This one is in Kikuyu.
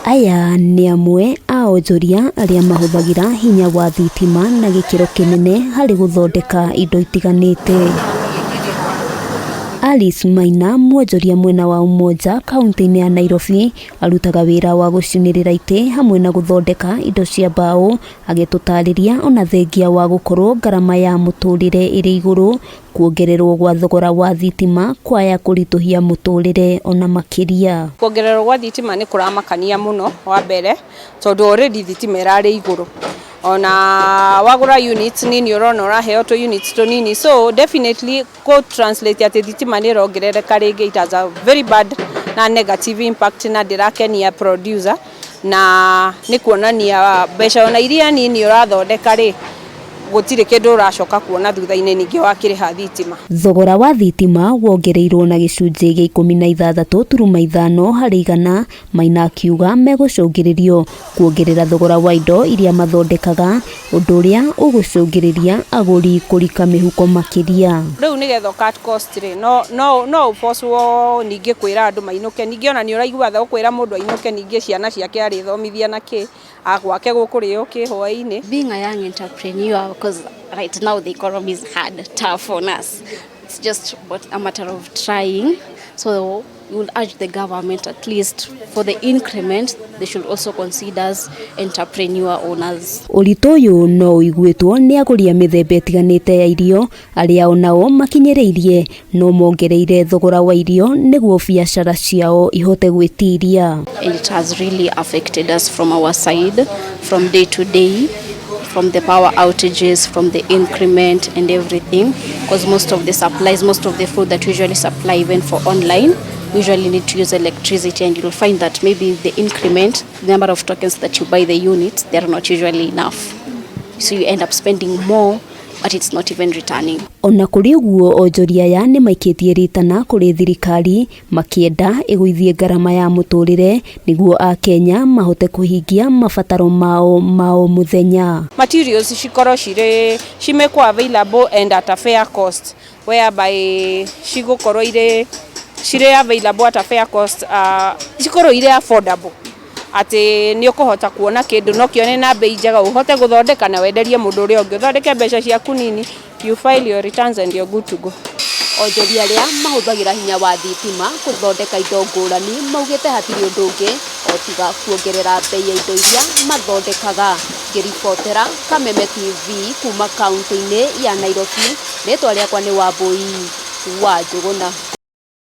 Aya nĩ amwe a onjoria arĩa mahũthagĩra hinya wa thitima na gĩkĩro kĩnene harĩ gũthondeka indo itiganĩte. Alice Maina, mwonjoria mwena wa Umoja kaunti-inĩ ya Nairobi, arutaga wĩra wa gũcinĩrĩra itĩ hamwe na gũthondeka indo cia mbaũ, agĩtũtarĩria ona thengia wa gũkorwo ngarama ya mũtũrĩre ĩrĩ igũrũ, kuongererwo gwa thogora wa thitima kwaya kũritũhia mũtũrĩre ona makĩria. Kuongererwo gwa thitima nĩ kũramakania mũno wa mbere, tondũ already thitima ĩrarĩ igũrũ, ona wagũra units nini ũrona ũraheo tũ units tũnini, so definitely kũ translate atĩ thitima nĩ ĩrongerereka rĩngĩ, it has a very bad na negative impact na ndĩrakenia producer, na nĩ kuonania mbeca ona iria nini ũrathondeka rĩ, gũtirĩ kĩndũ ũracoka kuona thutha-inĩ ningĩ wakĩrĩha thitima. Thogora wa thitima wongereirwo na gĩcunjĩ gĩa 16.5 harĩ igana. Maina akiuga megũcũngĩrĩrio kuongerera thogora wa indo iria mathondekaga, ũndũ ũrĩa ũgũcũngĩrĩria agũri kũrika mĩhuko makĩria. Rĩu nĩgetha cut cost rĩ, no ũbocwo ningĩ kwĩra andũ mainũke, ningĩ ona nĩ ũraigua tha ũkwĩra mũndũ ainũke, ningĩ ciana ciake arĩthomithia na kĩ gwake gũkũrĩo kĩ hwaĩ-inĩ. Being a young entrepreneur, because right now the economy is hard, tough on us. It's just but a matter of trying. So we will urge the government, at least for the increment, they should also consider us entrepreneur owners. Ũritũ ũyũ no ũiguĩtwo nĩ agũri a mĩthemba ĩtiganĩte ya irio arĩa onao makinyĩrĩirie no mongereire thogora wa irio nĩguo biacara ciao ihote gwĩtiria. And it has really affected us from our side, from day to day, from the power outages, from the increment and everything, because most of the supplies, most of the food that we usually supply, even for online, we usually need to use electricity, and you'll find that maybe the increment, the number of tokens that you buy the units, they're not usually enough. So you end up spending more, but it's not even returning. Ona kũrĩ ũguo, onjoria aya nĩ maikĩtie ritana kũrĩ thirikari makĩenda ĩgũithie ngarama ya mũtũrĩre nĩguo akenya mahote kũhingia mabataro mao ma o mũthenya. Materials cikorwo cirĩ cimekwo available and at a fair cost, whereby cigũkorwo irĩ cirĩ available at a fair cost, cikorwo irĩ affordable, atĩ nĩ ũkũhota kuona kĩndũ no kĩone na bei njega, ũhote gũthondeka na wenderie mũndũ ũrĩa ũngĩ, ũthondeke mbeca ciaku nini, you file your returns and you're good to go. Onjoria arĩa mahũthagĩra hinya wa thitima gũthondeka indo ngũrani maugĩte hatirĩ ũndũ ũngĩ o tiga kuongerera bei ya indo iria mathondekaga. Ngĩribotera Kameme TV kuma kaunti-inĩ ya Nairobi, rĩtwa rĩakwa nĩ Wambui wa Njũgũna.